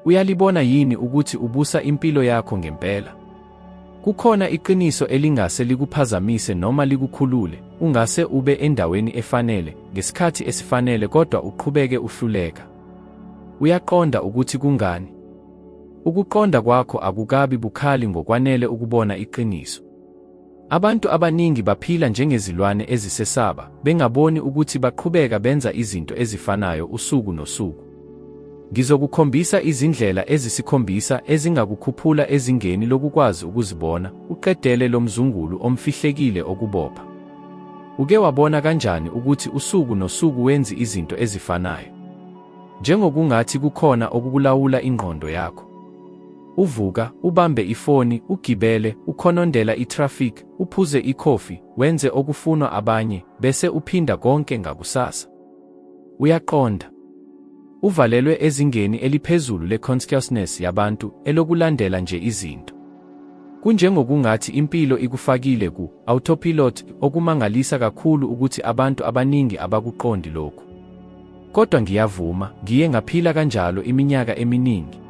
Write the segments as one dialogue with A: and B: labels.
A: Uyalibona yini ukuthi ubusa impilo yakho ngempela? Kukhona iqiniso elingase likuphazamise noma likukhulule, ungase ube endaweni efanele, ngesikhathi esifanele kodwa uqhubeke uhluleka. Uyaqonda ukuthi kungani? Ukuqonda kwakho akukabi bukhali ngokwanele ukubona iqiniso. Abantu abaningi baphila njengezilwane ezisesaba, bengaboni ukuthi baqhubeka benza izinto ezifanayo usuku nosuku. Ngizokukhombisa izindlela ezisikhombisa ezingakukhuphula ezingeni lokukwazi ukuzibona, uqedele lo mzungulu omfihlekile okubopha. Uke wabona kanjani ukuthi usuku nosuku wenzi izinto ezifanayo? Njengokungathi kukhona okukulawula ingqondo yakho. Uvuka, ubambe ifoni, ugibele, ukhonondela i-traffic, uphuze ikhofi, wenze okufunwa abanye, bese uphinda konke ngakusasa. Uyaqonda. Uvalelwe ezingeni eliphezulu le-consciousness yabantu elokulandela nje izinto. Kunjengokungathi impilo ikufakile ku autopilot okumangalisa kakhulu ukuthi abantu abaningi abakuqondi lokhu. Kodwa ngiyavuma, ngiye ngaphila kanjalo iminyaka eminingi.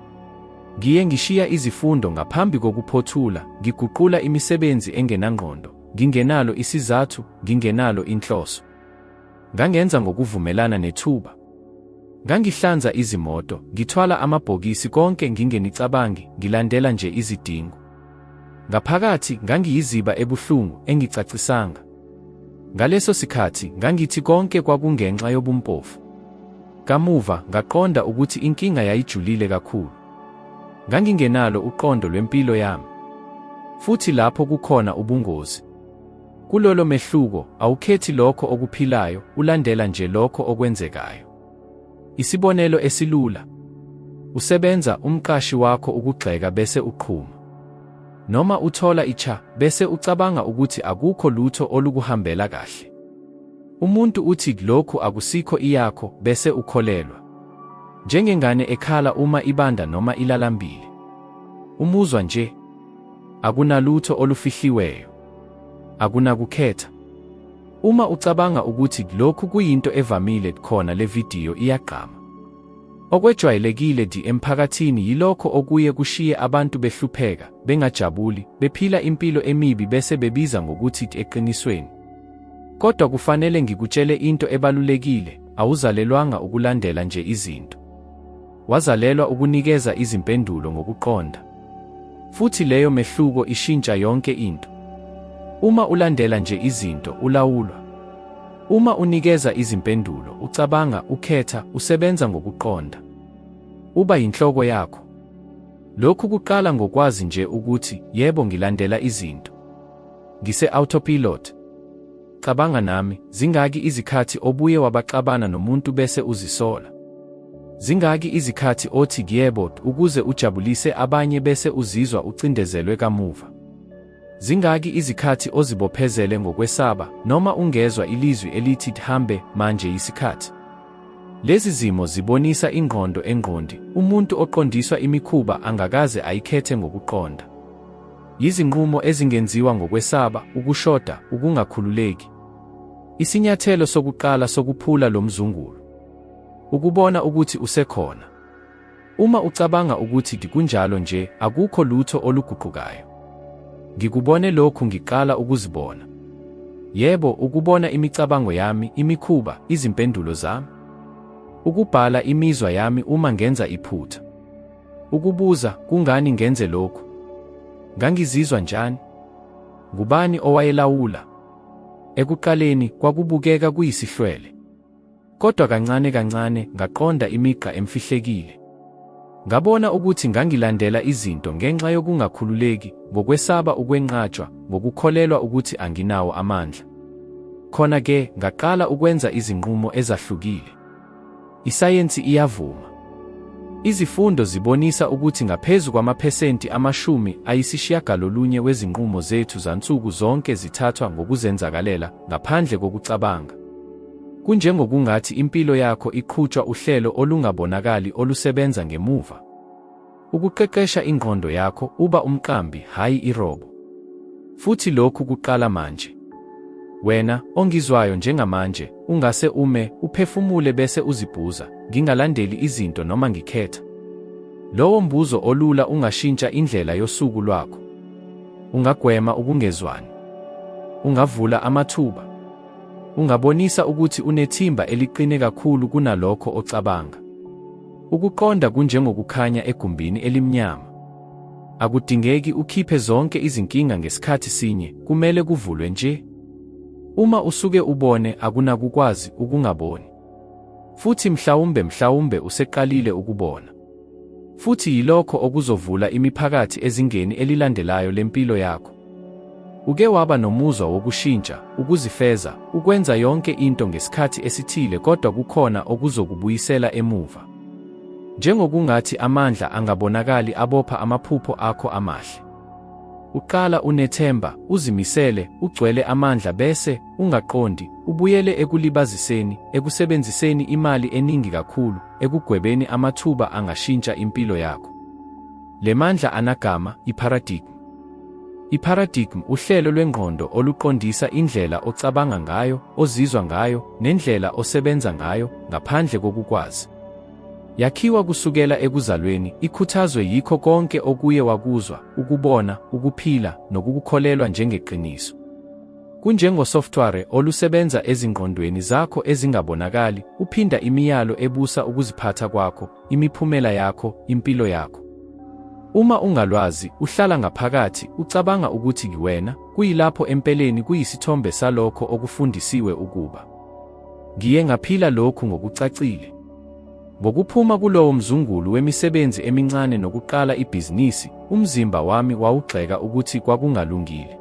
A: Ngiye ngishiya izifundo ngaphambi kokuphothula, ngiguqula imisebenzi engenangqondo, ngingenalo isizathu, ngingenalo inhloso. Ngangenza ngokuvumelana nethuba. Ngangihlanza izimoto, ngithwala amabhokisi konke ngingenicabangi, ngilandela nje izidingo. Ngaphakathi ngangiyiziba ebuhlungu, engicacisanga. Ngaleso sikhathi ngangithi konke kwakungenxa yobumpofu. Kamuva ngaqonda ukuthi inkinga yayijulile kakhulu. Ngangingenalo uqondo lwempilo yami. Futhi lapho kukhona ubungozi. Kulolo mehluko, awukhethi lokho okuphilayo, ulandela nje lokho okwenzekayo. Isibonelo esilula. Usebenza, umqashi wakho ukugxeka bese uqhuma. Noma uthola icha, bese ucabanga ukuthi akukho lutho olukuhambela kahle. Umuntu uthi lokhu akusikho iyakho bese ukholelwa. Njengengane ekhala uma ibanda noma ilalambile. Umuzwa nje. Akunalutho olufihliweyo. Akunakukhetha. Uma ucabanga ukuthi lokhu kuyinto evamile khona le vidiyo iyagqama. Okwejwayelekile di emphakathini yilokho okuye kushiye abantu behlupheka, bengajabuli, bephila impilo emibi bese bebiza ngokuthi eqinisweni. Kodwa kufanele ngikutshele into ebalulekile, awuzalelwanga ukulandela nje izinto. Wazalelwa ukunikeza izimpendulo ngokuqonda. Futhi leyo mehluko ishintsha yonke into. Uma ulandela nje izinto, ulawulwa. Uma unikeza izimpendulo, ucabanga, ukhetha, usebenza ngokuqonda. Uba yinhloko yakho. Lokhu kuqala ngokwazi nje ukuthi, yebo ngilandela izinto. Ngise-autopilot. Cabanga nami, zingaki izikhathi obuye wabaxabana nomuntu bese uzisola? Zingaki izikhathi othi yebo ukuze ujabulise abanye bese uzizwa ucindezelwe kamuva? Zingaki izikhathi ozibophezele ngokwesaba noma ungezwa ilizwi elithi hambe manje yisikhathi? Lezi zimo zibonisa ingqondo engqondi, umuntu oqondiswa imikhuba angakaze ayikhethe ngokuqonda. Yizinqumo ezingenziwa ngokwesaba, ukushoda, ukungakhululeki. Isinyathelo sokuqala sokuphula lo mzungulo. Ukubona ukuthi usekhona. Uma ucabanga ukuthi kunjalo nje, akukho lutho oluguqukayo. Ngikubone lokhu ngiqala ukuzibona. Yebo, ukubona imicabango yami, imikhuba, izimpendulo zami. Ukubhala imizwa yami uma ngenza iphutha. Ukubuza, kungani ngenze lokhu? Ngangizizwa njani? Ngubani owayelawula? Ekuqaleni, kwakubukeka kuyisihlwele. Kodwa kancane kancane, ngaqonda imigqa emfihlekile. Ngabona ukuthi ngangilandela izinto ngenxa yokungakhululeki, ngokwesaba ukwenqatshwa, ngokukholelwa ukuthi anginawo amandla. Khona ke, ngaqala ukwenza izinqumo ezahlukile. Isayensi iyavuma. Izifundo zibonisa ukuthi ngaphezu kwamaphesenti 90 wezinqumo zethu zansuku zonke zithathwa ngokuzenzakalela, ngaphandle kokucabanga. Kunjengokungathi impilo yakho iqhutshwa uhlelo olungabonakali olusebenza ngemuva. Ukuqeqesha ingqondo yakho uba umqambi, hhayi irobo. Futhi lokhu kuqala manje. Wena, ongizwayo njengamanje, ungase ume, uphefumule bese uzibhuza, ngingalandeli izinto noma ngikhetha? Lowo mbuzo olula ungashintsha indlela yosuku lwakho. Ungagwema ukungezwani. Ungavula amathuba. Ungabonisa ukuthi unethimba eliqine kakhulu kunalokho ocabanga. Ukuqonda kunjengokukhanya egumbini elimnyama. Akudingeki ukhiphe zonke izinkinga ngesikhathi sinye, kumele kuvulwe nje. Uma usuke ubone akunakukwazi ukungaboni. Futhi mhlawumbe mhlawumbe useqalile ukubona. Futhi yilokho okuzovula imiphakathi ezingeni elilandelayo lempilo yakho. Uke waba nomuzwa wokushintsha, ukuzifeza, ukwenza yonke into ngesikhathi esithile kodwa kukhona okuzokubuyisela emuva. Njengokungathi amandla angabonakali abopha amaphupho akho amahle. Uqala unethemba, uzimisele, ugcwele amandla bese, ungaqondi, ubuyele ekulibaziseni, ekusebenziseni imali eningi kakhulu, ekugwebeni amathuba angashintsha impilo yakho. Le mandla anagama, iparadigm. Iparadigm uhlelo lwengqondo oluqondisa indlela ocabanga ngayo, ozizwa ngayo, nendlela osebenza ngayo, ngaphandle kokukwazi. Yakhiwa kusukela ekuzalweni, ikhuthazwe yikho konke okuye wakuzwa, ukubona, ukuphila, nokukukholelwa njengeqiniso. Kunjengosoftware olusebenza ezingqondweni zakho ezingabonakali, uphinda imiyalo ebusa ukuziphatha kwakho, imiphumela yakho, impilo yakho. Uma ungalwazi, uhlala ngaphakathi, ucabanga ukuthi wena, kuyilapho empeleni kuyisithombe salokho okufundisiwe ukuba. Ngiye ngaphila lokhu ngokucacile. Ngokuphuma kulowo mzungulu wemisebenzi emincane nokuqala ibhizinisi, umzimba wami wawugxeka ukuthi kwakungalungile.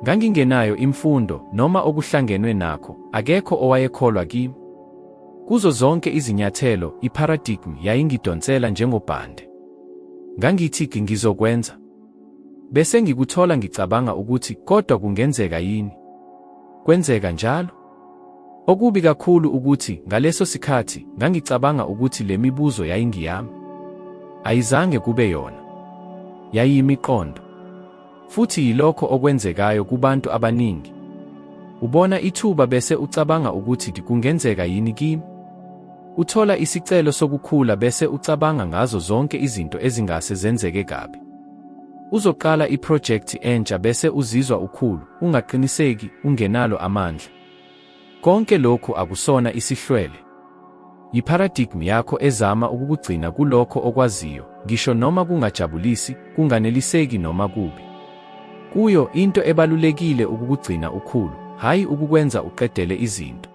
A: Ngangingenayo imfundo noma okuhlangenwe nakho, akekho owayekholwa kimi. Kuzo zonke izinyathelo, iparadigm yayingidonsela njengobhande. Ngangithi ngizokwenza. Bese ngikuthola ngicabanga ukuthi kodwa kungenzeka yini? Kwenzeka njalo? Okubi kakhulu ukuthi ngaleso sikhathi ngangicabanga ukuthi le mibuzo yayingiyami. Ayizange kube yona. Yayiyimiqondo. Futhi yilokho okwenzekayo kubantu abaningi. Ubona ithuba bese ucabanga ukuthi kungenzeka yini kimi? Uthola isicelo sokukhula bese ucabanga ngazo zonke izinto ezingase zenzeke kabi. Uzoqala iphrojekthi entsha bese uzizwa ukhulu, ungaqiniseki, ungenalo amandla. Konke lokhu akusona isihlwele. Yiparadigm yakho ezama ukukugcina kulokho okwaziyo, ngisho noma kungajabulisi, kunganeliseki noma kubi. Kuyo, into ebalulekile ukukugcina ukhulu, hhayi ukukwenza uqedele izinto.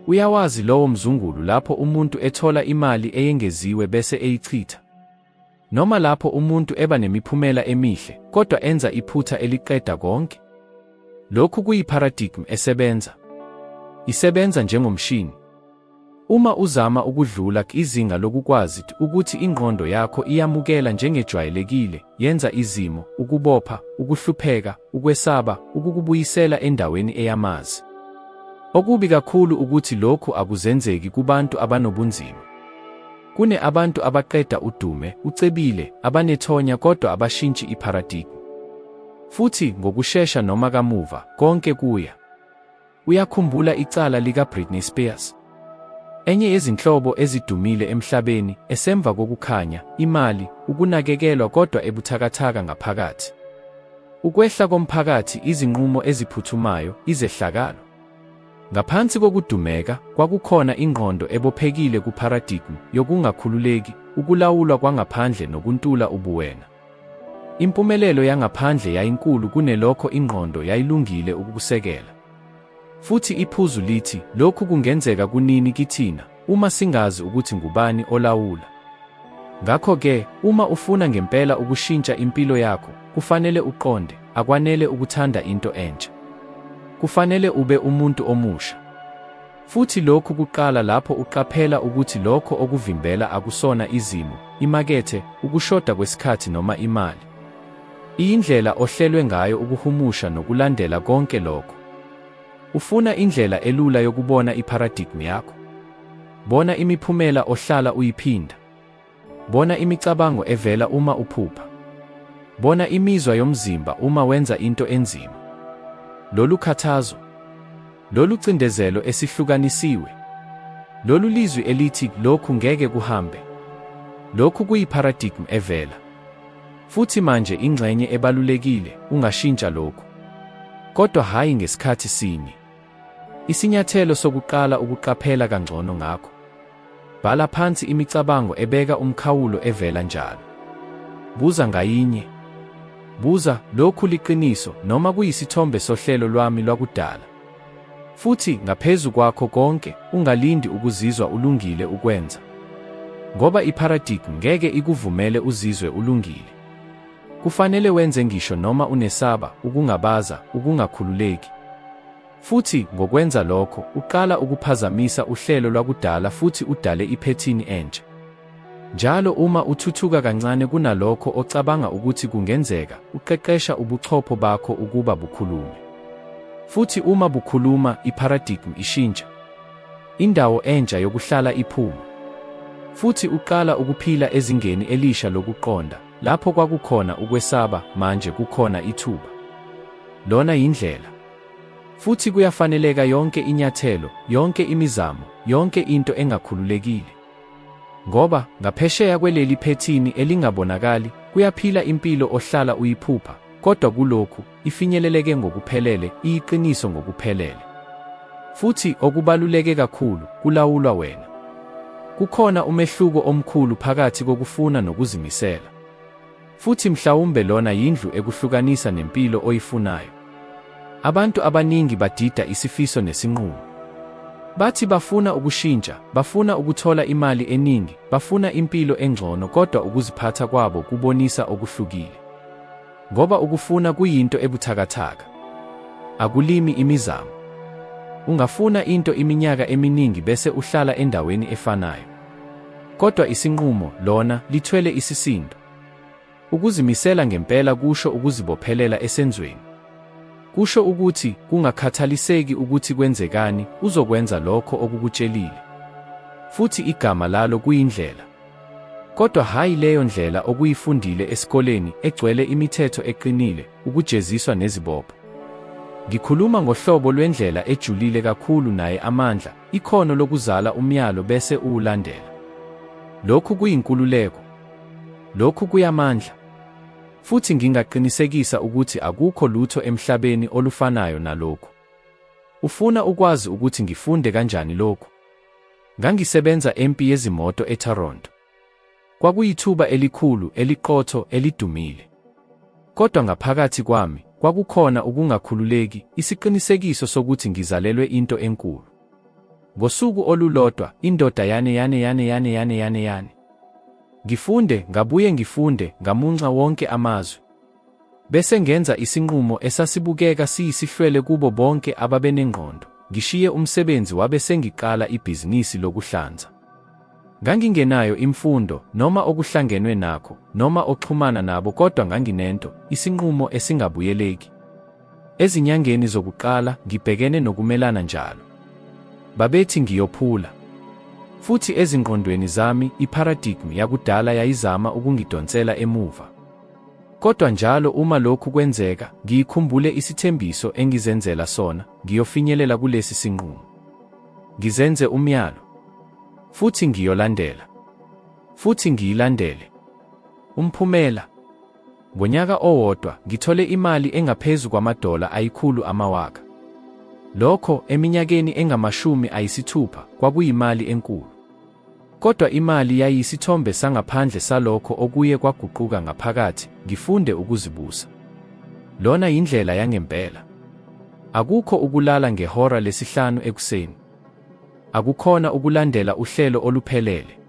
A: Uyawazi lowo mzungulu lapho umuntu ethola imali eyengeziwe bese eyichitha? Noma lapho umuntu eba nemiphumela emihle, kodwa enza iphutha eliqeda konke? Lokhu kuyiparadigm esebenza. Isebenza njengomshini. Uma uzama ukudlula izinga lokukwazi ukuthi ingqondo yakho iyamukela njengejwayelekile, yenza izimo, ukubopha, ukuhlupheka, ukwesaba, ukukubuyisela endaweni eyamazi. Okubi kakhulu ukuthi lokhu akuzenzeki kubantu abanobunzima. Kune abantu abaqeda udume, ucebile, abanethonya kodwa abashintshi iparadigm. Futhi, ngokushesha noma kamuva, konke kuya. Uyakhumbula icala likaBritney Spears? Enye yezinhlobo ezidumile emhlabeni, esemva kokukhanya, imali, ukunakekelwa kodwa ebuthakathaka ngaphakathi. Ukwehla komphakathi, izinqumo eziphuthumayo, izehlakalo. Ngaphansi kokudumeka, kwakukhona ingqondo ebophekile kuparadigm yokungakhululeki, ukulawulwa kwangaphandle nokuntula ubuwena. Impumelelo yangaphandle yayinkulu kunelokho ingqondo yayilungile ukukusekela. Futhi iphuzu lithi, lokhu kungenzeka kunini kithina, uma singazi ukuthi ngubani olawula. Ngakho-ke, uma ufuna ngempela ukushintsha impilo yakho, kufanele uqonde, akwanele ukuthanda into entsha. Kufanele ube umuntu omusha. Futhi lokhu kuqala lapho uqaphela ukuthi lokho okuvimbela akusona izimo, imakethe, ukushoda kwesikhathi noma imali. Iyindlela ohlelwe ngayo ukuhumusha nokulandela konke lokho. Ufuna indlela elula yokubona iparadigm yakho? Bona imiphumela ohlala uyiphinda. Bona imicabango evela uma uphupha. Bona imizwa yomzimba uma wenza into enzima. Lolu khathazo. Lolu cindezelo esihlukanisiwe. Lolu lizwi elithi lokhu ngeke kuhambe. Lokhu kuyi-paradigm evela. Futhi manje ingxenye ebalulekile, ungashintsha lokhu. Kodwa hhayi ngesikhathi sinye. Isinyathelo sokuqala ukuqaphela kangcono ngakho. Bhala phansi imicabango ebeka umkhawulo evela njalo. Buza ngayinye. Buza, lokhu liqiniso noma kuyisithombe sohlelo lwami lwakudala? Futhi, ngaphezu kwakho konke, ungalindi ukuzizwa ulungile ukwenza. Ngoba i-paradigm ngeke ikuvumele uzizwe ulungile. Kufanele wenze ngisho noma unesaba, ukungabaza, ukungakhululeki. Futhi, ngokwenza lokho, uqala ukuphazamisa uhlelo lwakudala futhi udale iphethini entsha. Njalo uma uthuthuka kancane kunalokho ocabanga ukuthi kungenzeka, uqeqesha ubuchopho bakho ukuba bukhulume. Futhi uma bukhuluma, i-paradigm ishintsha. Indawo entsha yokuhlala iphuma. Futhi uqala ukuphila ezingeni elisha lokuqonda, lapho kwakukhona ukwesaba, manje kukhona ithuba. Lona yindlela. Futhi kuyafaneleka yonke inyathelo, yonke imizamo, yonke into engakhululekile. Ngoba, ngaphesheya kweleli phethini elingabonakali, kuyaphila impilo ohlala uyiphupha, kodwa kulokhu, ifinyeleleke ngokuphelele, iyiqiniso ngokuphelele. Futhi, okubaluleke kakhulu, kulawulwa wena. Kukhona umehluko omkhulu phakathi kokufuna nokuzimisela. Futhi mhlawumbe lona yindlu ekuhlukanisa nempilo oyifunayo. Abantu abaningi badida isifiso nesinqumo. Bathi bafuna ukushintsha, bafuna ukuthola imali eningi, bafuna impilo engcono kodwa ukuziphatha kwabo kubonisa okuhlukile. Ngoba ukufuna kuyinto ebuthakathaka. Akulimi imizamo. Ungafuna into iminyaka eminingi bese uhlala endaweni efanayo. Kodwa isinqumo, lona, lithwele isisindo. Ukuzimisela ngempela kusho ukuzibophelela esenzweni. Kusho ukuthi, kungakhathaliseki ukuthi kwenzekani, uzokwenza lokho okukutshelile. Futhi igama lalo kuyindlela. Kodwa hhayi leyo ndlela okuyifundile esikoleni egcwele imithetho eqinile, ukujeziswa nezibopho. Ngikhuluma ngohlobo lwendlela ejulile kakhulu naye amandla, ikhono lokuzala umyalo bese uwulandela. Lokhu kuyinkululeko. Lokhu kuyamandla. Futhi ngingaqinisekisa ukuthi akukho lutho emhlabeni olufanayo nalokhu. Ufuna ukwazi ukuthi ngifunde kanjani lokhu? Ngangisebenza empi yezimoto eToronto. Kwakuyithuba elikhulu, eliqotho, elidumile. Kodwa ngaphakathi kwami, kwakukhona ukungakhululeki, isiqinisekiso sokuthi ngizalelwe into enkulu. Ngosuku olulodwa, indoda yane yane yane yane yane yane yane. Ngifunde, ngabuye ngifunde, ngamunca wonke amazwi. Bese ngenza isinqumo esasibukeka siyisihlwele kubo bonke ababenengqondo, ngishiye umsebenzi wabe sengiqala ibhizinisi lokuhlanza. Ngangingenayo imfundo, noma okuhlangenwe nakho, noma oxhumana nabo kodwa nganginento, isinqumo esingabuyeleki. Ezinyangeni zokuqala, ngibhekene nokumelana njalo. Babethi ngiyophula. Futhi ezingqondweni zami, i-paradigm yakudala yayizama ukungidonsela emuva. Kodwa njalo uma lokhu kwenzeka, ngiyikhumbule isithembiso engizenzela sona, ngiyofinyelela kulesi sinqumo. Ngizenze umyalo. Futhi ngiyolandela. Futhi ngiyilandele. Umphumela? Ngonyaka owodwa, ngithole imali engaphezu kwamadola ayikhulu amawaka. Lokho, eminyakeni engamashumi ayisithupha, kwakuyimali enkulu. Kodwa imali yayiyisithombe sangaphandle salokho okuye kwaguquka ngaphakathi, ngifunde ukuzibusa. Lona yindlela yangempela. Akukho ukulala ngehora lesihlanu ekuseni. Akukhona ukulandela uhlelo oluphelele.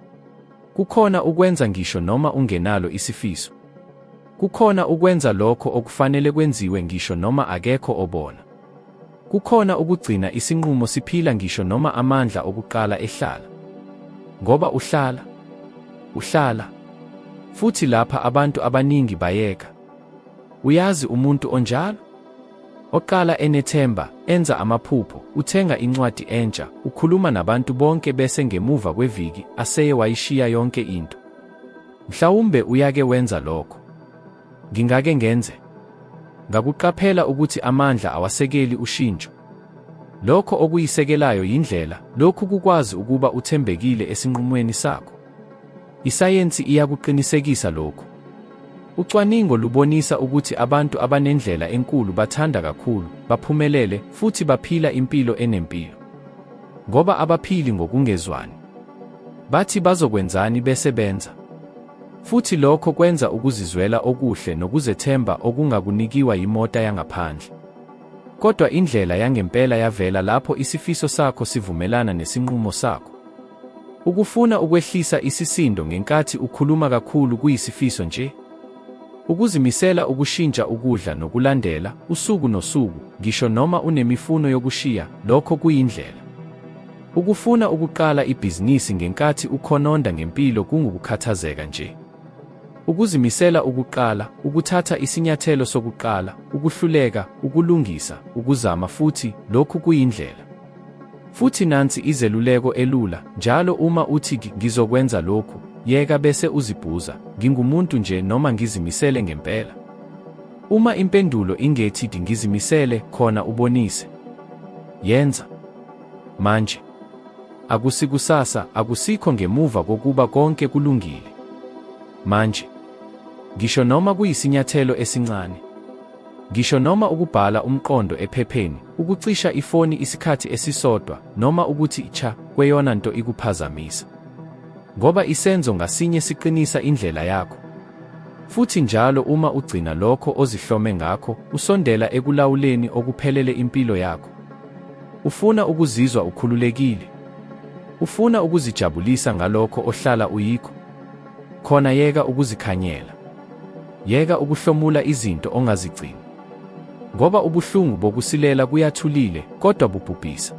A: Kukhona ukwenza ngisho noma ungenalo isifiso. Kukhona ukwenza lokho okufanele kwenziwe ngisho noma akekho obona. Kukhona ukugcina isinqumo siphila ngisho noma amandla okuqala ehlala. Ngoba uhlala. Uhlala. Futhi lapha abantu abaningi bayeka. Uyazi umuntu onjalo? Oqala enethemba, enza amaphupho, uthenga incwadi entsha, ukhuluma nabantu bonke bese ngemuva kweviki aseye wayishiya yonke into. Mhlawumbe uyake wenza lokho. Ngingake ngenze. Ngakuqaphela ukuthi amandla awasekeli ushintsho. Lokho okuyisekelayo yindlela, lokhu kukwazi ukuba uthembekile esinqumweni sakho. Isayensi iyakuqinisekisa lokhu. Ucwaningo lubonisa ukuthi abantu abanendlela enkulu bathanda kakhulu, baphumelele, futhi baphila impilo enempilo. Ngoba abaphili ngokungezwani. Bathi bazokwenzani bese benza. Futhi lokho kwenza ukuzizwela okuhle nokuzethemba okungakunikiwa yimota yangaphandle. Kodwa indlela yangempela yavela lapho isifiso sakho sivumelana nesinqumo sakho. Ukufuna ukwehlisa isisindo ngenkathi ukhuluma kakhulu kuyisifiso nje. Ukuzimisela ukushintsha ukudla nokulandela, usuku nosuku, ngisho noma unemifuno yokushiya, lokho kuyindlela. Ukufuna ukuqala ibhizinisi ngenkathi ukhononda ngempilo kungukukhathazeka nje. Ukuzimisela ukuqala, ukuthatha isinyathelo sokuqala, ukuhluleka, ukulungisa, ukuzama futhi, lokhu kuyindlela. Futhi nansi izeluleko elula, njalo uma uthi ngizokwenza lokhu, yeka bese uzibhuza, ngingumuntu nje noma ngizimisele ngempela? Uma impendulo ingethi ngizimisele, khona ubonise. Yenza. Manje. Akusikusasa, akusikho ngemuva kokuba konke kulungile. Manje. Ngisho noma kuyisinyathelo esincane. Ngisho noma ukubhala umqondo ephepheni, ukucisha ifoni isikhathi esisodwa, noma ukuthi cha kweyona nto ikuphazamisa. Ngoba isenzo ngasinye siqinisa indlela yakho. Futhi njalo uma ugcina lokho ozihlome ngakho, usondela ekulawuleni okuphelele impilo yakho. Ufuna ukuzizwa ukhululekile. Ufuna ukuzijabulisa ngalokho ohlala uyikho. Khona yeka ukuzikhanyela. Yeka ukuhlomula izinto ongazigcini. Ngoba ubuhlungu bokusilela kuyathulile, kodwa bubhubhisa.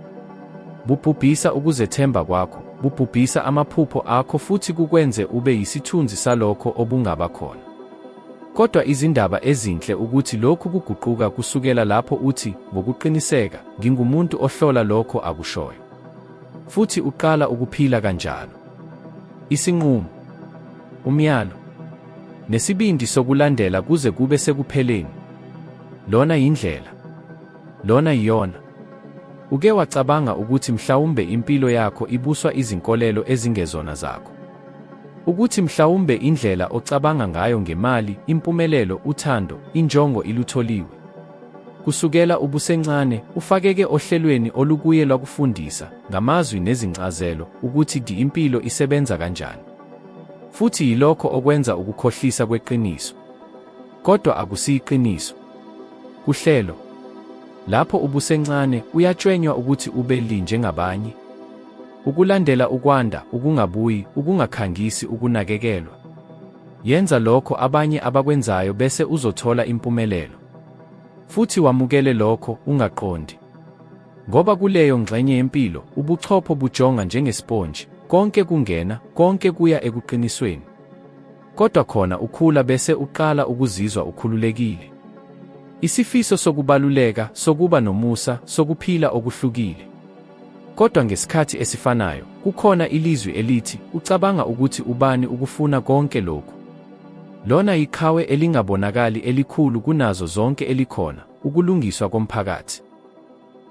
A: Bubhubhisa ukuzethemba kwakho, bubhubhisa amaphupho akho futhi kukwenze ube yisithunzi salokho obungaba khona. Kodwa izindaba ezinhle ukuthi lokhu kuguquka kusukela lapho uthi, ngokuqiniseka, ngingumuntu ohlola lokho akushoyo. Futhi uqala ukuphila kanjalo. Isinqumo. Umyalo. Nesibindi sokulandela kuze kube sekupheleni. Lona yindlela. Lona yiyona. Uke wacabanga ukuthi mhlawumbe impilo yakho ibuswa izinkolelo ezingezona zakho? Ukuthi mhlawumbe indlela ocabanga ngayo ngemali, impumelelo, uthando, injongo ilutholiwe. Kusukela ubusencane, ufakeke ohlelweni olukuye lwakufundisa, ngamazwi nezincazelo, ukuthi impilo isebenza kanjani. Futhi yilokho okwenza ukukhohlisa kweqiniso. Kodwa akusiyiqiniso. Kuhlelo. Lapho ubusencane, uyatshwenywa ukuthi ube li njengabanye. Ukulandela ukwanda, ukungabuyi, ukungakhangisi ukunakekelwa. Yenza lokho abanye abakwenzayo bese uzothola impumelelo. Futhi wamukele lokho, ungaqondi. Ngoba kuleyo ngxenye yempilo, ubuchopho bujonga njengesiponji, konke kungena, konke kuya ekuqinisweni. Kodwa khona ukhula bese uqala ukuzizwa ukhululekile. Isifiso sokubaluleka, sokuba nomusa, sokuphila okuhlukile. Kodwa ngesikhathi esifanayo, kukhona ilizwi elithi, ucabanga ukuthi ubani ukufuna konke lokhu? Lona yiqhawe elingabonakali elikhulu kunazo zonke elikhona, ukulungiswa komphakathi.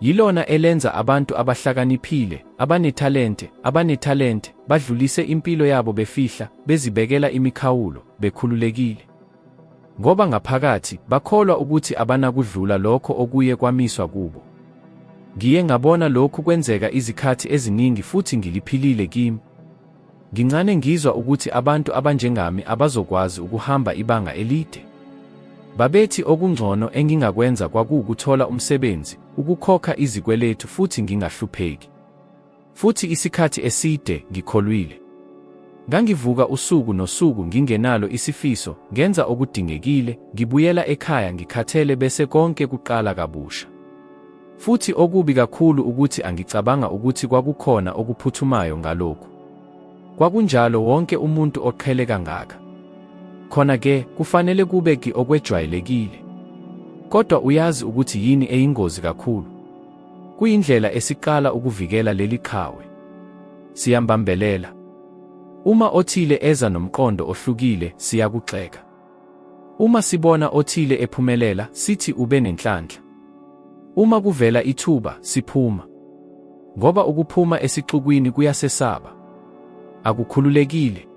A: Yilona elenza abantu abahlakaniphile, abanethalente, abanethalente, badlulise impilo yabo befihla, bezibekela imikhawulo, bekhululekile. Ngoba ngaphakathi, bakholwa ukuthi abanakudlula lokho okuye kwamiswa kubo. Ngiye ngabona lokhu kwenzeka izikhathi eziningi futhi ngiliphilile kimi. Ngincane ngizwa ukuthi abantu abanjengami abazokwazi ukuhamba ibanga elide. Babethi okungcono engingakwenza kwakuwukuthola umsebenzi, ukukhokha izikweletu futhi ngingahlupheki. Futhi isikhathi eside ngikholwile. Ngangivuka usuku nosuku ngingenalo isifiso, ngenza okudingekile, ngibuyela ekhaya ngikhathele bese konke kuqala kabusha. Futhi okubi kakhulu ukuthi angicabanga ukuthi kwakukhona okuphuthumayo ngalokhu. Kwakunjalo wonke umuntu oqhele kangaka. Khona ke, kufanele kube ki okwejwayelekile. Kodwa uyazi ukuthi yini eyingozi kakhulu? Kuyindlela esiqala ukuvikela leli qhawe. Siyambambelela. Uma othile eza nomqondo ohlukile, siyakugxeka. Uma sibona othile ephumelela, sithi ube nenhlanhla. Uma kuvela ithuba, siphuma. Ngoba ukuphuma esixukwini kuyasesaba. Akukhululekile.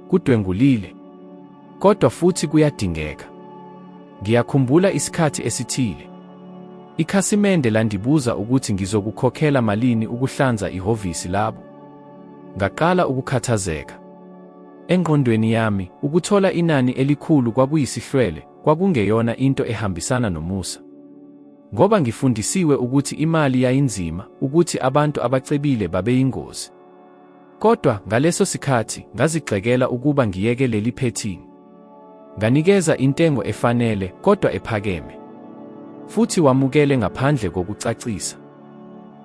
A: Kudwengulile. Kodwa futhi kuyadingeka. Ngiyakhumbula isikhathi esithile. Ikhasimende landibuza ukuthi ngizokukhokhela malini ukuhlanza ihhovisi labo. Ngaqala ukukhathazeka. Engqondweni yami, ukuthola inani elikhulu kwakuyisihlwele, kwakungeyona into ehambisana nomusa. Ngoba ngifundisiwe ukuthi imali yayinzima, ukuthi abantu abacebile babeyingozi. Kodwa, ngaleso sikhathi, ngazigxekela ukuba ngiyeke leli phethini. Nganikeza intengo efanele, kodwa ephakeme. Futhi wamukele ngaphandle kokucacisa.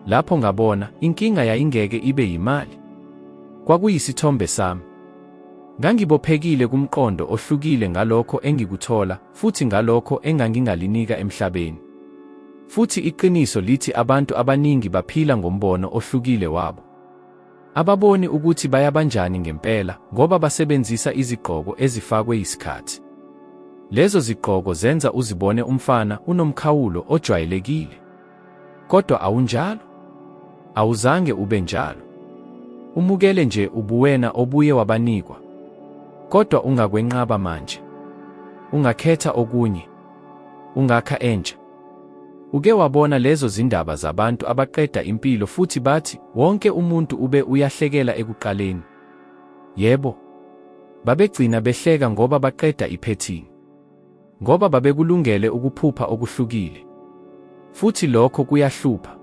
A: Lapho ngabona, inkinga yayingeke ibe yimali. Kwakuyisithombe sami. Ngangibophekile kumqondo ohlukile ngalokho engikuthola futhi ngalokho engangingalinika emhlabeni. Futhi iqiniso lithi abantu abaningi baphila ngombono ohlukile wabo. Ababoni ukuthi bayabanjani ngempela ngoba basebenzisa izigqoko ezifakwe yisikhathi. Lezo zigqoko zenza uzibone umfana unomkhawulo ojwayelekile. Kodwa awunjalo. Awuzange ube njalo. Umukele nje ubuwena obuye wabanikwa. Kodwa ungakwenqaba manje. Ungakhetha okunye. Ungakha entsha. Uke wabona lezo zindaba zabantu abaqeda impilo futhi bathi wonke umuntu ube uyahlekela ekuqaleni? Yebo. Babegcina behleka ngoba baqeda iphethini. Ngoba babekulungele ukuphupha okuhlukile. Futhi lokho kuyahlupha.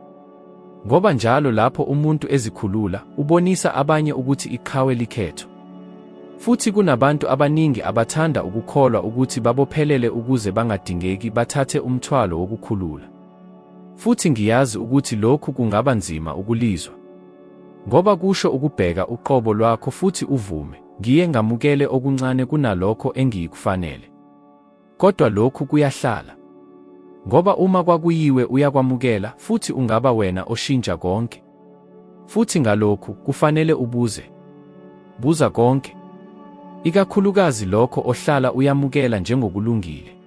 A: Ngoba njalo lapho umuntu ezikhulula, ubonisa abanye ukuthi iqhawe likhetho. Futhi kunabantu abaningi abathanda ukukholwa ukuthi babophelele ukuze bangadingeki bathathe umthwalo wokukhulula. Futhi ngiyazi ukuthi lokhu kungaba nzima ukulizwa. Ngoba kusho ukubheka uqobo lwakho futhi uvume, ngiye ngamukele okuncane kunalokho engiyikufanele. Kodwa lokhu kuyahlala. Ngoba uma kwakuyiwe uyakwamukela futhi ungaba wena oshintsha konke. Futhi ngalokhu, kufanele ubuze. Buza konke. Ikakhulukazi lokho ohlala uyamukela njengokulungile.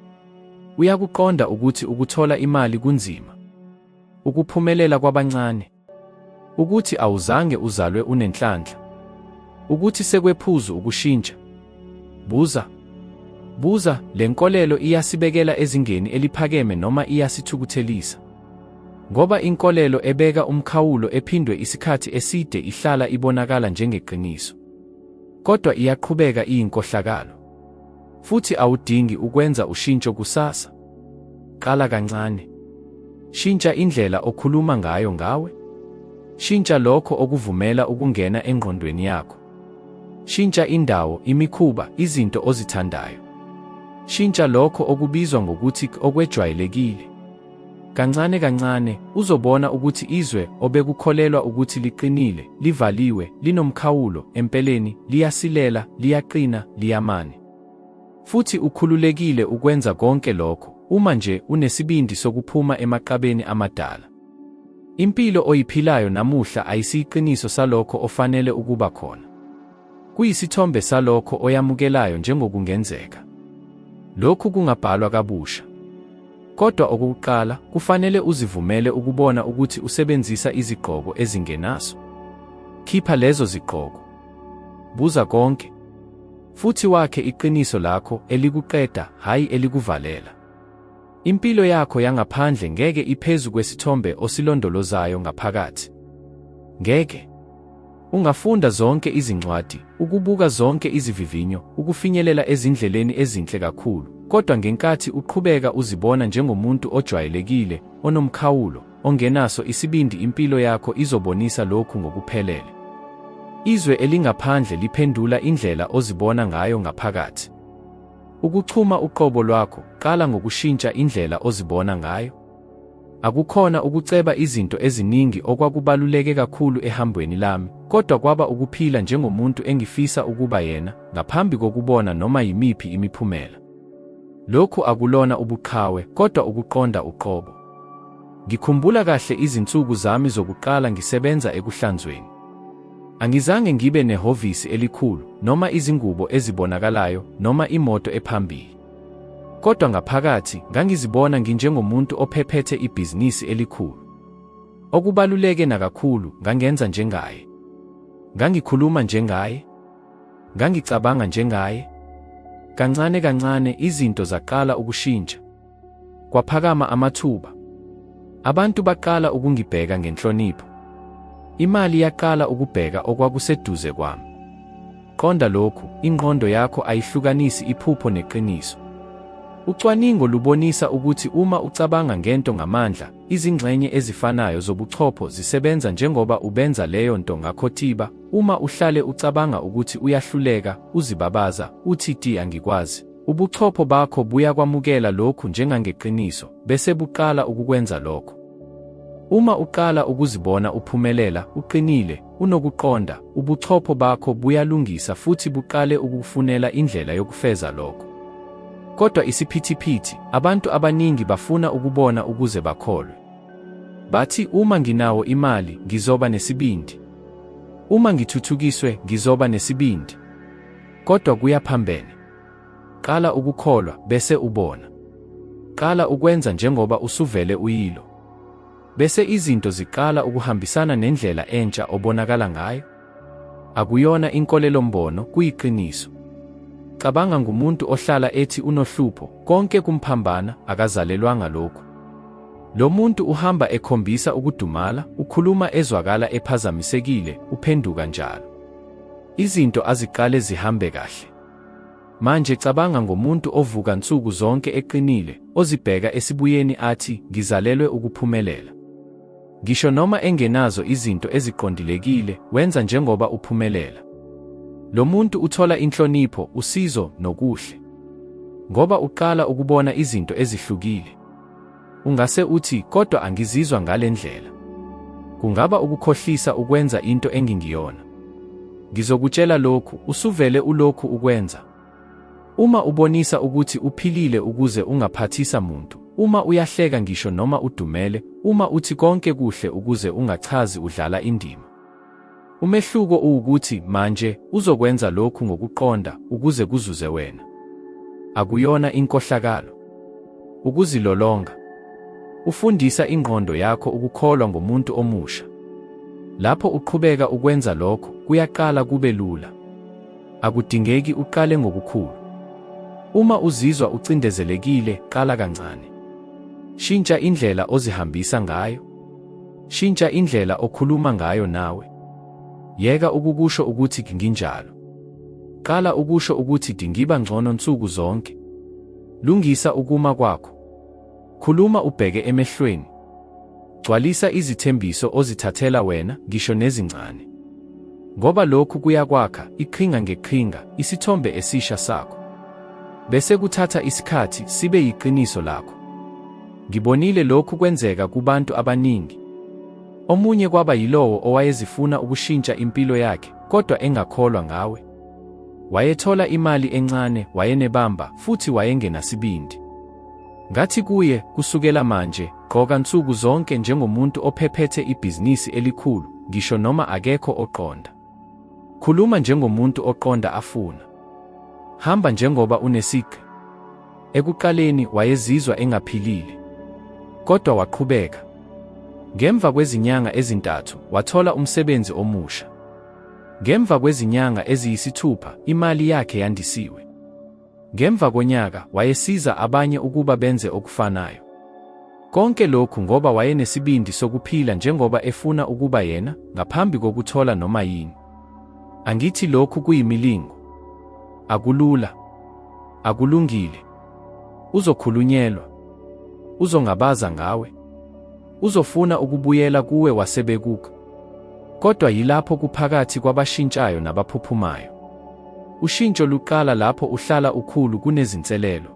A: Uyakuqonda ukuthi ukuthola imali kunzima. Ukuphumelela kwabancane. Ukuthi awuzange uzalwe unenhlanhla. Ukuthi sekwephuzu ukushintsha. Buza. Buza, le nkolelo iyasibekela ezingeni eliphakeme noma iyasithukuthelisa? Ngoba inkolelo ebeka umkhawulo ephindwe isikhathi eside ihlala ibonakala njengeqiniso. Kodwa iyaqhubeka iyinkohlakalo. Futhi awudingi ukwenza ushintsho kusasa. Qala kancane. Shintsha indlela okhuluma ngayo ngawe. Shintsha lokho okuvumela ukungena engqondweni yakho. Shintsha indawo, imikhuba, izinto ozithandayo. Shintsha lokho okubizwa ngokuthi okwejwayelekile. Kancane kancane, uzobona ukuthi izwe obekukholelwa ukuthi liqinile, livaliwe, linomkhawulo, empeleni, liyasilela, liyaqina, liyamane. Futhi ukhululekile ukwenza konke lokho, uma nje unesibindi sokuphuma emaqabeni amadala. Impilo oyiphilayo namuhla ayisiyiqiniso salokho ofanele ukuba khona. Kuyisithombe salokho oyamukelayo njengokungenzeka. Lokhu kungabhalwa kabusha. Kodwa okokuqala, kufanele uzivumele ukubona ukuthi usebenzisa izigqoko ezingenaso. Khipha lezo zigqoko. Buza konke. Futhi wakhe iqiniso lakho elikuqeda, hhayi elikuvalela. Impilo yakho yangaphandle ngeke iphezu kwesithombe osilondolozayo ngaphakathi. Ngeke. Ungafunda zonke izincwadi, ukubuka zonke izivivinyo, ukufinyelela ezindleleni ezinhle kakhulu, kodwa ngenkathi uqhubeka uzibona njengomuntu ojwayelekile, onomkhawulo, ongenaso isibindi impilo yakho izobonisa lokhu ngokuphelele. Izwe elingaphandle liphendula indlela ozibona ngayo ngaphakathi. Ukuchuma uqobo lwakho, qala ngokushintsha indlela ozibona ngayo. Akukhona ukuceba izinto eziningi okwakubaluleke kakhulu ehambweni lami, kodwa kwaba ukuphila njengomuntu engifisa ukuba yena, ngaphambi kokubona noma yimiphi imiphumela. Lokhu akulona ubuqhawe, kodwa ukuqonda uqobo. Ngikhumbula kahle izinsuku zami zokuqala ngisebenza ekuhlanzweni. Angizange ngibe nehhovisi elikhulu, noma izingubo ezibonakalayo, noma imoto ephambili. Kodwa ngaphakathi, ngangizibona nginjengomuntu ophephethe ibhizinisi elikhulu. Okubaluleke nakakhulu, ngangenza njengaye. Ngangikhuluma njengaye. Ngangicabanga njengaye. Kancane kancane izinto zaqala ukushintsha. Kwaphakama amathuba. Abantu baqala ukungibheka ngenhlonipho. Imali yaqala ukubheka okwakuseduze kwami. Qonda lokhu, ingqondo yakho ayihlukanisi iphupho neqiniso. Ucwaningo lubonisa ukuthi uma ucabanga ngento ngamandla, izingxenye ezifanayo zobuchopho zisebenza njengoba ubenza leyo nto ngakho tiba, uma uhlale ucabanga ukuthi uyahluleka, uzibabaza, uthi ti angikwazi, ubuchopho bakho buyakwamukela lokhu njengangeqiniso, bese buqala ukukwenza lokho. Uma uqala ukuzibona uphumelela, uqinile, unokuqonda, ubuchopho bakho buyalungisa futhi buqale ukukufunela indlela yokufeza lokho. Kodwa isiphithiphithi, abantu abaningi bafuna ukubona ukuze bakholwe. Bathi uma nginawo imali, ngizoba nesibindi. Uma ngithuthukiswe, ngizoba nesibindi. Kodwa kuyaphambene. Qala ukukholwa, bese ubona. Qala ukwenza njengoba usuvele uyilo. Bese izinto ziqala ukuhambisana nendlela entsha obonakala ngayo. Akuyona inkolelo-mbono, kuyiqiniso. Cabanga ngumuntu ohlala ethi unohlupho, konke kumphambana, akazalelwanga lokhu. Lo muntu uhamba ekhombisa ukudumala, ukhuluma ezwakala ephazamisekile, uphenduka njalo. Izinto aziqale zihambe kahle. Manje cabanga ngomuntu ovuka nsuku zonke eqinile, ozibheka esibuyeni athi, ngizalelwe ukuphumelela. Ngisho noma engenazo izinto eziqondilekile, wenza njengoba uphumelela. Lo muntu uthola inhlonipho, usizo, nokuhle. Ngoba uqala ukubona izinto ezihlukile. Ungase uthi, kodwa angizizwa ngale ndlela. Kungaba ukukhohlisa ukwenza into engingiyona. Ngizokutshela lokhu, usuvele ulokhu ukwenza. Uma ubonisa ukuthi uphilile ukuze ungaphathisa muntu, uma uyahleka ngisho noma udumele, uma uthi konke kuhle ukuze ungachazi udlala indima. Umehluko uwukuthi manje uzokwenza lokhu ngokuqonda ukuze kuzuze wena. Akuyona inkohlakalo. Ukuzilolonga. Ufundisa ingqondo yakho ukukholwa ngomuntu omusha. Lapho uqhubeka ukwenza lokho, kuyaqala kube lula. Akudingeki uqale ngokukhulu. Uma uzizwa ucindezelekile, qala kancane. Shintsha indlela ozihambisa ngayo. Shintsha indlela okhuluma ngayo nawe. Yeka ukukusho ukuthi nginjalo. Qala ukusho ukuthi ngiba ngcono nsuku zonke. Lungisa ukuma kwakho. Khuluma ubheke emehlweni. Gcwalisa izithembiso ozithathela wena, ngisho nezincane. Ngoba lokhu kuyakwakha, iqhinga ngeqhinga, isithombe esisha sakho. Bese kuthatha isikhathi, sibe yiqiniso lakho. Ngibonile lokhu kwenzeka kubantu abaningi. Omunye kwaba yilowo owayezifuna ukushintsha impilo yakhe, kodwa engakholwa ngawe. Wayethola imali encane, wayenebamba, futhi wayengenasibindi. Ngathi kuye, kusukela manje, gqoka nsuku zonke njengomuntu ophephethe ibhizinisi elikhulu, ngisho noma akekho oqonda. Khuluma njengomuntu oqonda afuna. Hamba njengoba unesigqi. Ekuqaleni wayezizwa engaphilile. Kodwa waqhubeka. Ngemva kwezinyanga ezintathu, wathola umsebenzi omusha. Ngemva kwezinyanga eziyisithupha, imali yakhe yandisiwe. Ngemva konyaka, wayesiza abanye ukuba benze okufanayo. Konke lokhu ngoba wayenesibindi sokuphila njengoba efuna ukuba yena, ngaphambi kokuthola noma yini. Angithi lokhu kuyimilingo. Akulula. Akulungile. Uzokhulunyelwa. Uzongabaza ngawe. Uzofuna ukubuyela kuwe wasebekuka. Kodwa yilapho kuphakathi kwabashintshayo nabaphuphumayo. Ushintsho luqala lapho uhlala ukhulu kunezinselelo.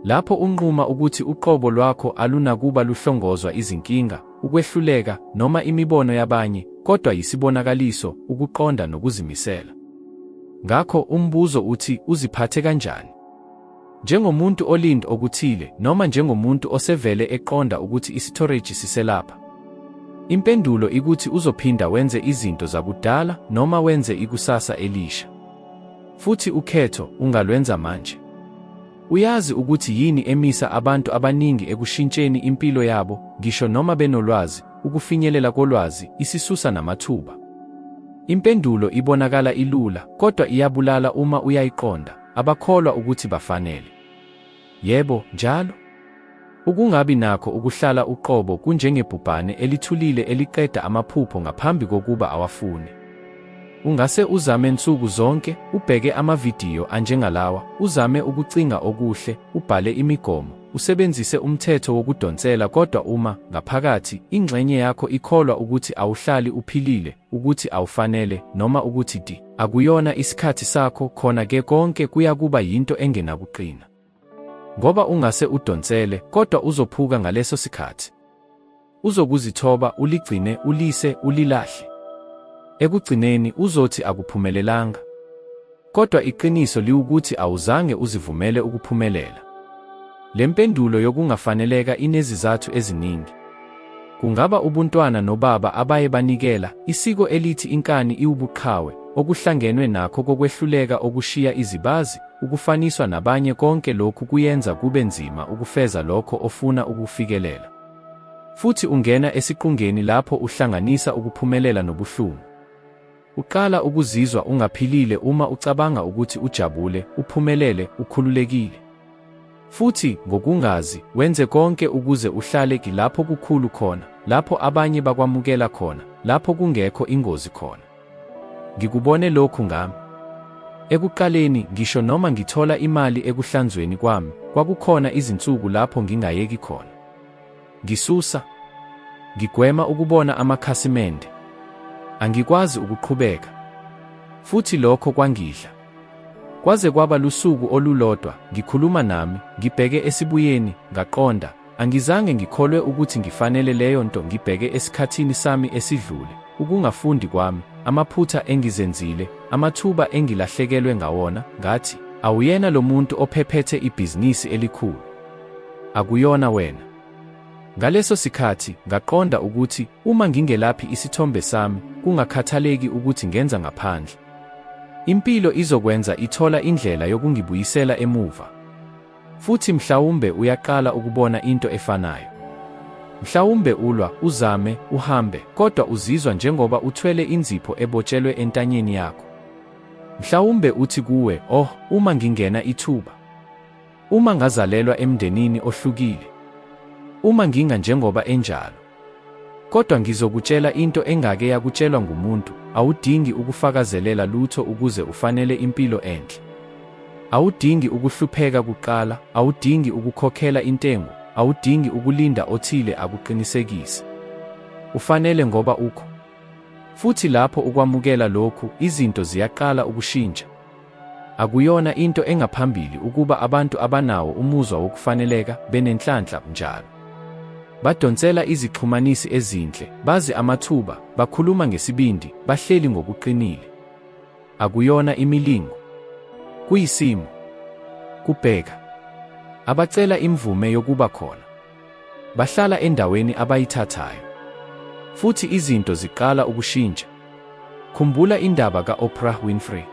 A: Lapho unquma ukuthi uqobo lwakho alunakuba luhlongozwa izinkinga, ukwehluleka, noma imibono yabanye, kodwa yisibonakaliso, ukuqonda nokuzimisela. Ngakho, umbuzo uthi uziphathe kanjani? Njengomuntu olind okuthile noma njengomuntu osevele eqonda ukuthi isitoreji siselapha? Impendulo ikuthi uzophinda wenze izinto zakudala noma wenze ikusasa elisha. Futhi ukhetho ungalwenza manje. Uyazi ukuthi yini emisa abantu abaningi ekushintsheni impilo yabo, ngisho noma benolwazi, ukufinyelela kolwazi, isisusa namathuba. Impendulo ibonakala ilula, kodwa iyabulala uma uyayiqonda, abakholwa ukuthi bafanele. Yebo, njalo. Ukungabi nakho ukuhlala uqobo kunjengebhubhane elithulile eliqeda amaphupho ngaphambi kokuba awafune. Ungase uzame nsuku zonke, ubheke amavidiyo anjengalawa, uzame ukucinga okuhle, ubhale imigomo, usebenzise umthetho wokudonsela kodwa uma, ngaphakathi, ingxenye yakho ikholwa ukuthi awuhlali uphilile, ukuthi awufanele, noma ukuthi di, akuyona isikhathi sakho, khona ke konke kuyakuba yinto engenakuqina. Ngoba ungase udonsele, kodwa uzophuka ngaleso sikhathi. Uzokuzithoba, uligcine, ulise, ulilahle. Ekugcineni, uzothi akuphumelelanga. Kodwa iqiniso liwukuthi awuzange uzivumele ukuphumelela. Le mpendulo yokungafaneleka inezizathu eziningi. Kungaba ubuntwana nobaba abaye banikela, isiko elithi inkani iwubuqhawe, okuhlangenwe nakho kokwehluleka okushiya izibazi, ukufaniswa nabanye konke lokhu kuyenza kube nzima ukufeza lokho ofuna ukufikelela. Futhi ungena esiqungeni lapho uhlanganisa ukuphumelela nobuhlungu. Uqala ukuzizwa ungaphilile uma ucabanga ukuthi ujabule, uphumelele, ukhululekile. Futhi, ngokungazi, wenze konke ukuze uhlale lapho kukhulu khona, lapho abanye bakwamukela khona, lapho kungekho ingozi khona. Ngikubone lokhu ngami. Ekuqaleni, ngisho noma ngithola imali ekuhlanzweni kwami, kwakukhona izinsuku lapho ngingayeki khona. Ngisusa. Ngigwema ukubona amakhasimende. Angikwazi ukuqhubeka. Futhi lokho kwangidla. Kwaze kwaba lusuku olulodwa, ngikhuluma nami, ngibheke esibuyeni, ngaqonda, angizange ngikholwe ukuthi ngifanele leyo nto ngibheke esikhathini sami esidlule, ukungafundi kwami, amaphutha engizenzile, amathuba engilahlekelwe ngawona, ngathi, awuyena lo muntu ophephethe ibhizinisi elikhulu. Akuyona wena. Ngaleso sikhathi, ngaqonda ukuthi uma ngingelaphi isithombe sami, kungakhathaleki ukuthi ngenza ngaphandle. Impilo izokwenza ithola indlela yokungibuyisela emuva. Futhi mhlawumbe uyaqala ukubona into efanayo. Mhlawumbe ulwa, uzame, uhambe, kodwa uzizwa njengoba uthwele inzipho ebotshelwe entanyeni yakho. Mhlawumbe uthi kuwe, Oh, uma ngingena ithuba. Uma ngazalelwa emndenini ohlukile. Uma nginga njengoba enjalo. Kodwa ngizokutshela into engake yakutshelwa ngumuntu, awudingi ukufakazelela lutho ukuze ufanele impilo enhle. Awudingi ukuhlupheka kuqala, awudingi ukukhokhela intengo, awudingi ukulinda othile akuqinisekise. Ufanele ngoba ukho. Futhi lapho ukwamukela lokhu, izinto ziyaqala ukushintsha. Akuyona into engaphambili ukuba abantu abanawo umuzwa wokufaneleka benenhlanhla njalo. Badonsela izixhumanisi ezinhle, bazi amathuba, bakhuluma ngesibindi, bahleli ngokuqinile. Akuyona imilingo. Kuyisimo. Kubheka. Abacela imvume yokuba khona. Bahlala endaweni abayithathayo. Futhi izinto ziqala ukushintsha. Khumbula indaba ka-Oprah Winfrey.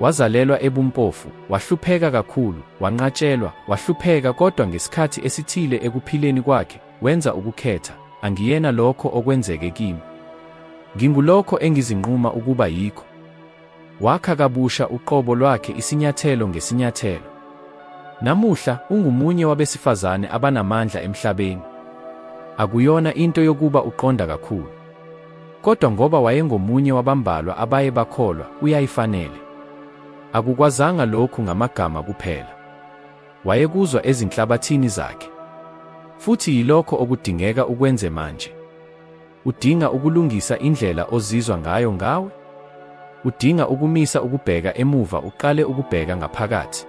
A: Wazalelwa ebumpofu, wahlupheka kakhulu, wanqatshelwa, wahlupheka kodwa ngesikhathi esithile ekuphileni kwakhe, wenza ukukhetha, angiyena lokho okwenzeke kimi. Ngingulokho engizinquma ukuba yikho. Wakha kabusha uqobo lwakhe isinyathelo ngesinyathelo. Namuhla, ungumunye wabesifazane abanamandla emhlabeni. Akuyona into yokuba uqonda kakhulu. Kodwa ngoba wayengomunye wabambalwa abaye bakholwa, uyayifanele. Akukwazanga lokhu ngamagama kuphela. Wayekuzwa ezinhlabathini zakhe. Futhi yilokho okudingeka ukwenze manje. Udinga ukulungisa indlela ozizwa ngayo ngawe. Udinga ukumisa ukubheka emuva uqale ukubheka ngaphakathi.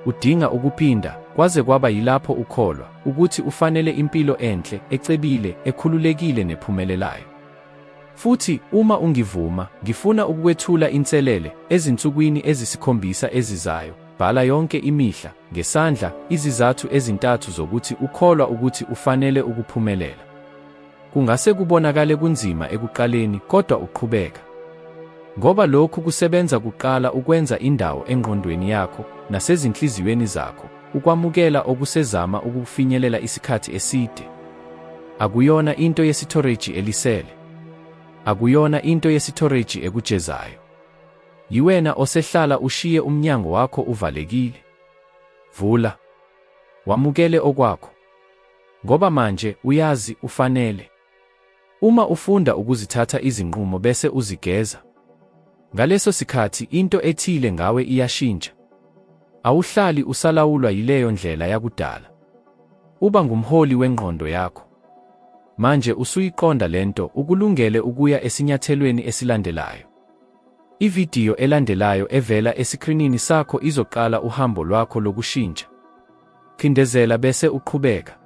A: Udinga ukuphinda, kwaze kwaba yilapho ukholwa, ukuthi ufanele impilo enhle, ecebile, ekhululekile nephumelelayo. Futhi, uma ungivuma, ngifuna ukukwethula inselele, ezinsukwini ezisikhombisa ezizayo, bhala yonke imihla, ngesandla, izizathu ezintathu zokuthi ukholwa ukuthi ufanele ukuphumelela. Kungase kubonakale kunzima ekuqaleni, kodwa uqhubeka. Ngoba lokhu kusebenza kuqala ukwenza indawo engqondweni yakho nasezinhliziyweni zakho, ukwamukela okusezama ukukufinyelela isikhathi eside. Akuyona into yesithoreji elisele. Akuyona into yesitoreji ekujezayo. Yiwena osehlala ushiye umnyango wakho uvalekile. Vula. Wamukele okwakho. Ngoba manje, uyazi, ufanele. Uma ufunda ukuzithatha izinqumo bese uzigeza, ngaleso sikhathi into ethile ngawe iyashintsha. Awuhlali usalawulwa yileyo ndlela yakudala. Uba ngumholi wengqondo yakho. Manje usuyiqonda le nto, ukulungele ukuya esinyathelweni esilandelayo. Ividiyo elandelayo evela esikrinini sakho izoqala uhambo lwakho lokushintsha. Cindezela bese uqhubeka.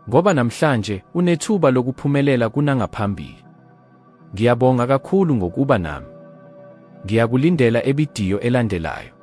A: Ngoba namhlanje, unethuba lokuphumelela kunangaphambili. Ngiyabonga kakhulu ngokuba nami. Ngiyakulindela evidiyo elandelayo.